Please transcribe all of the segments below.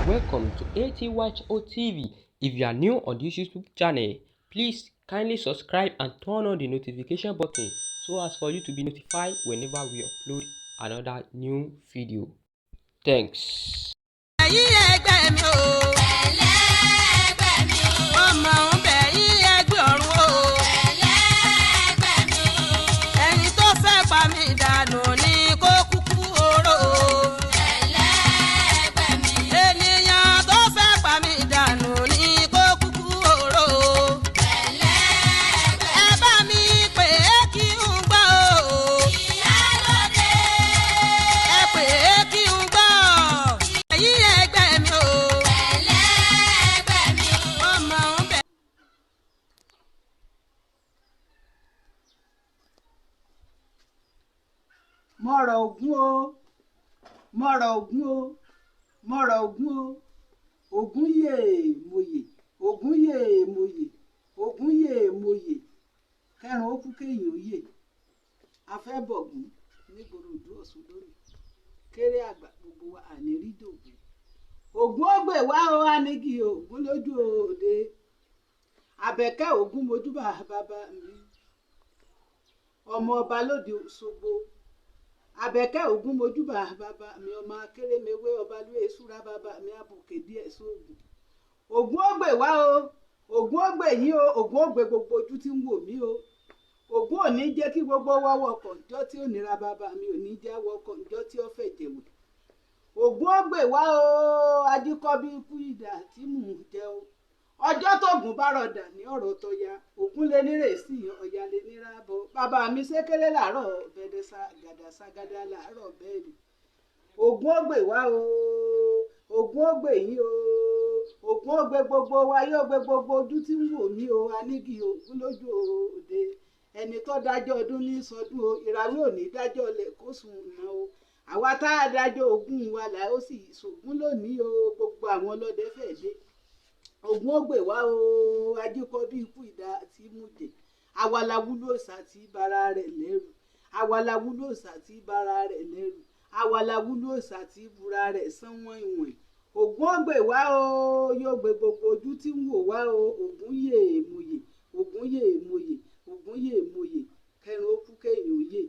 Welcome to ATYHO TV. If you are new on this YouTube channel, please kindly subscribe and turn on the notification button so as for you to be notified whenever we upload another new video. Thanks. Ẹ̀yin ẹgbẹ́ mi o. Ẹlẹ́gbẹ́ mi o. Ọmọ ń bẹ̀ yín ẹgbẹ́ ọ̀run o. Ẹlẹ́gbẹ́ mi o. Ẹni tó fẹ́ pa mí dànù ni kó kúkú oró o. Ẹlẹ́gbẹ́ mi. Ènìyàn tó fẹ́ pa mí dànù ni kó kúkú oró o. Ẹlẹ́gbẹ́ Ẹ bá mi pè é kí n gbọ́ o. Ìyálóde. Ẹ pè é kí n gbọ́. Ẹ̀yin ẹgbẹ́ mi o. Ẹlẹ́gbẹ́ mi o. Ọmọ ń bẹ̀. Mọ̀rọ̀ ògún o, mọ̀rọ̀ ògún o, mọ̀rọ̀ ògún o. Ògún yè mòyè, ògún yè mòyè, ògún yè mòyè. Kẹrùn ó kú kéèyàn ó yè. A fẹ́ bọ̀gún nígboro ìlú Ọ̀ṣun lónìí. Kéré àgbà gbogbo wa àní rí dògún. Ògún ó gbè wá o, anigi ògún lójú òde. Àbẹ̀kẹ́ ògún mojúbà bàbá mi. Ọmọ ọba lóde Òṣogbo. Àbẹ̀kẹ́ ògún mojúbà bàbá mi, ọmọ akérèmewé ọba lóye súra bàbá mi, àbùkè díẹ̀ sóògùn. Ògún ó gbè wá o, ògún ó gbè yín o, ògún ó gbè gbogbo ojú tí ń wò mí o. Ògún ò ní jẹ́ kí gbogbo wa wọkọ̀ ǹjọ́ tí ò nira, bàbá mi ò ní jẹ́ wọkọ̀ ǹjọ́ tí ó fẹ̀ jẹ̀wẹ̀. Ògún ó gbè wá o, ajíkọ́bí ikú ìdà tí mò ń jẹ o. Ọjọ́ tóògùn bá rọ̀dà ní ọ̀rọ̀ tọya, ògún lè nírè sí ọ̀yà lè nírà bọ̀. Bàbá mi ṣékélé làárọ̀ bẹ̀dẹ̀ gàdàságádá làárọ̀ bẹ́ẹ̀ ni. Ògún ó gbè wá o, ògún ó gbè yín o, ògún ó gbè gbogbo wa, yóò gbè gbogbo ojú tí ń wò mí o. Anígi ògún lójú òde. Ẹni tó dájọ́ ọdún ní sọdún o, ìràwé ò ní dájọ́ lẹ̀ kó sùn mọ́ o. Àwa tá a dájọ́ ogún wa là ó sì ṣògún lónìí o, gbogbo àwọn ọlọ́dẹ fẹ́ dé. Ògún ó gbè wá o, ajíkọ bí ikú ìdá tí mú jẹ. Àwa la wúlò òòṣà tí bara rẹ̀ lẹ́rù. Àwa la wúlò òòṣà tí bara rẹ̀ lẹ́rù. Àwa la wúlò òòṣà tí bura rẹ̀ sán wọ́n ìwọ̀n. Ògún ó gbè wá o, yóò gbé gbogbo ojú tí ń wò wá o. Ògún yè mòyè, ògún yè mòyè, ògún yè mòyè. Kẹrin ó kú kéèyàn ó yè.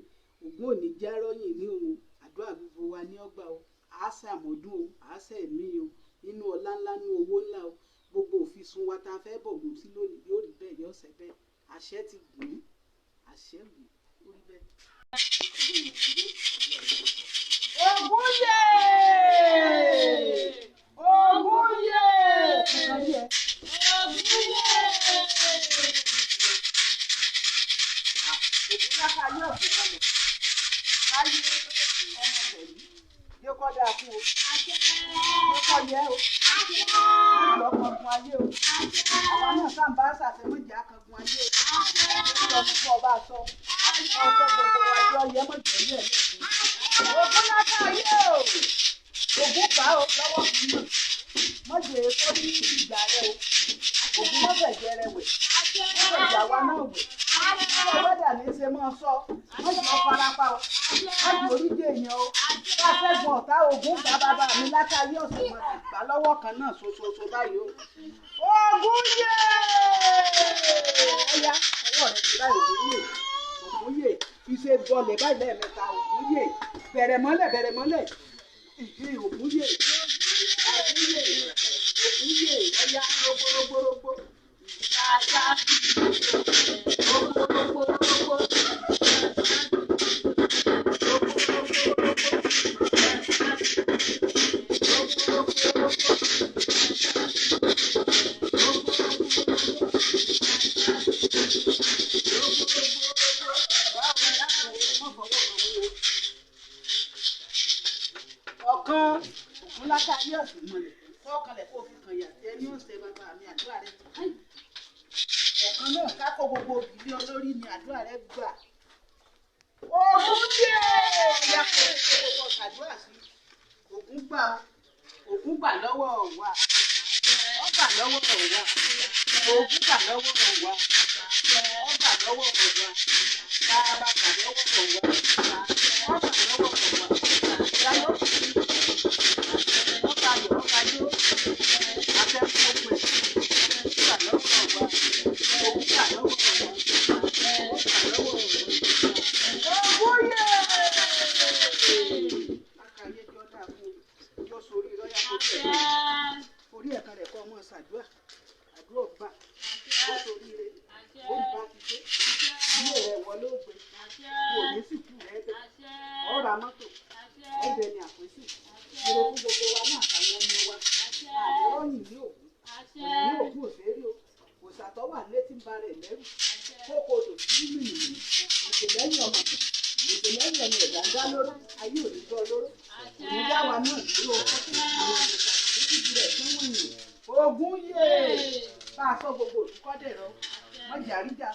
Ògún ò ní járọ́yìn ní òun. Àdúrà gbogbo wa ní ọgbà o. Àásẹ̀ àmọ́dún o, àásẹ̀ ẹ̀mí o. Inú ọlá ńlá ní owó ńlá o. Gbogbo òfin wa tá a fẹ́ bọ̀gùn sí lónìí yóò rí bẹ́ẹ̀, yóò ṣẹ bẹ́ẹ̀. Àṣẹ ti gùn ún, àṣẹ gùn ún, ó rí bẹ́ẹ̀. Ògún yè! Ògún yè! Ògún yè. Ògún láká yóò fi kalẹ̀. Káyé ọmọ pẹ̀lú. Yóò kọ́ dáa fún o. Yóò kọ́ yẹ o. Mọ̀jọ́ kankan ayé o. Àwa náà sáà ń bá ṣàṣemọ́jà kankan ayé o. Lọ fún ọba sọ. Ọsọ gbogbo wa jọ yẹ mọ̀jọ́ yẹ lẹ́sìn. Ògún láká ayé o. Ògún gbà o lọ́wọ́ kan náà. Mọ̀jọ́ èso ní ìgbà rẹ o. Ògún mọ̀fẹ̀jẹ̀ rẹ wẹ̀. Mọ̀fẹ̀jẹ̀ àwa náà wẹ̀. Ṣé wẹ́dà ní í ṣe máa sọ? Mọ̀jọ́ farapa o. Mọ̀jọ́ oríjì èèyàn o. Bá ṣẹ́gun ọ̀tá ògún gbà bàbá mi látàrí ọ̀sẹ̀ mọ̀ gbà lọ́wọ́ kan náà ṣoṣooṣo báyìí o. Ògún yè! Ọya ọwọ́ rẹ ti báyìí ògún yè. Ògún yè. Fi ṣe bọlẹ̀ báyìí lẹ́ẹ̀mẹ́ta ògún yè. Bẹ̀rẹ̀ mọ́lẹ̀ bẹ̀rẹ̀ mọ́lẹ̀. Ìhìn ògún yè. Ògún yè. Ògún yè. Ọya rogborogborogbò. Ìyá rogborogborogbò. Ọ̀kan ògúnláka yóò sì mọ̀lẹ̀ fọ́ọ̀kanlẹ̀ kó fi kàn yà ẹni ọ̀sẹ̀ bàbá mi àdúrà rẹ̀ tó. Ọ̀kan náà kákó gbogbo òbí olórí ni àdúrà rẹ̀ gbà. Ògún yè! Ọ̀yà kò gbogbo ṣàdúrà sí. Ògún gbà ògún gbà lọ́wọ́ wa. Ó gbà lọ́wọ́ wa. Ògún gbà lọ́wọ́ wa. Ó gbà lọ́wọ́ wa. Bàbá gbà lọ́wọ́ wa. Ó gbà lọ́wọ́ wa. Ìyá yóò fi ọkà yọ̀ ọkà yó. Orí ẹ̀ka rẹ̀ kọ́ ọmọ ṣàdúrà, àdúrà gbà, ó torí rẹ̀, ó bá ti dé, ilé rẹ̀ wọ ló gbé, kò ní sì kú rẹ̀ bẹ̀, ọ̀rà mọ́tò, ẹ̀bẹ̀ ni àpèsè, ire fún gbogbo wa náà àtàwọn ọmọ wa, àléròyìn ní ògún, òní ní ògún òṣèré o, òṣàtọ́ wà létí ń ba rẹ̀ lẹ́rù, kókó odò sí mìnìmìnì, ìpìlẹ́yìn ọmọ ìpìlẹ́yìn ẹni ẹ̀dá ń dá lóró, ayé ò ní gbọ́ lóró, òní dá wa náà dúró, àwọn ogun yé bá a sọ gbogbo òdùkọ́ dẹ̀rọ, mọ̀jà ríjà,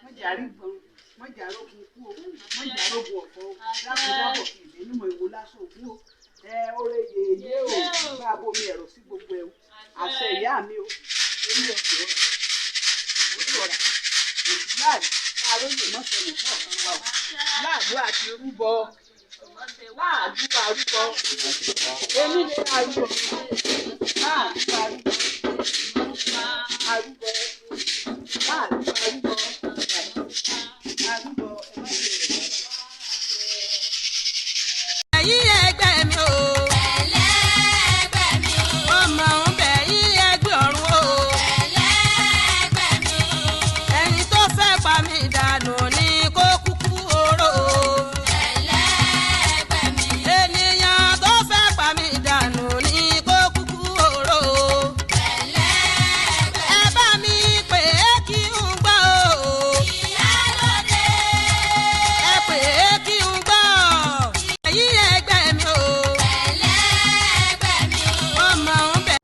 mọ̀jà rígbọn, mọ̀jà rógun kú o, mọ̀jà rógun ọ̀fọ̀ o, dákúndábọ̀ fi ìbínú mọ ìwo lásán ògún o, ẹ oore yèyé o, bá a bomi ẹ̀rọ sí gbogbo ẹ̀ o, àṣẹ ìyá mi o, èmi ọ̀sẹ̀ ọ̀rọ̀, ìmọ̀lú ọ̀rà, òsì láàlú, láàróyè mọ́sẹ̀ nìkan ọ̀kan wa o, láàlú àti rúbọ, láàlú àrúbọ, èmi lè àrúbọ, láàlú àrúbọ, àrúbọ, láàlú àrúbọ, àrúbọ, ẹ má ṣe rẹ̀ Ẹ̀yin ẹgbẹ́ mi o. Ẹlẹ́gbẹ́ mi. Ọmọ ń bẹ yín ẹgbẹ́ ọ̀run o. Ẹlẹ́gbẹ́ mi. Ẹni tó fẹ́ pa mí dànù ni kó kúkú oró o. Ẹlẹ́gbẹ́ mi. Ènìyàn tó fẹ́ pa mí dànù ni kó kúkú oró o. Ẹlẹ́gbẹ́ Ẹ bá mi pè é kí n gbọ́ o. Ìyálóde. Ẹ pè é kí n gbọ́. Ẹ̀yin ẹgbẹ́ mi o. Ẹlẹ́gbẹ́ mi. Ọmọ ń bẹ.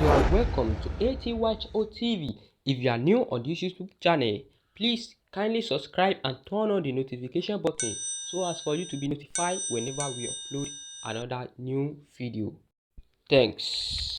You are welcome to ATWatch TV. If you are new on this YouTube channel, please kindly subscribe and turn on the notification button so as for you to be notified whenever we upload another new video. Thanks.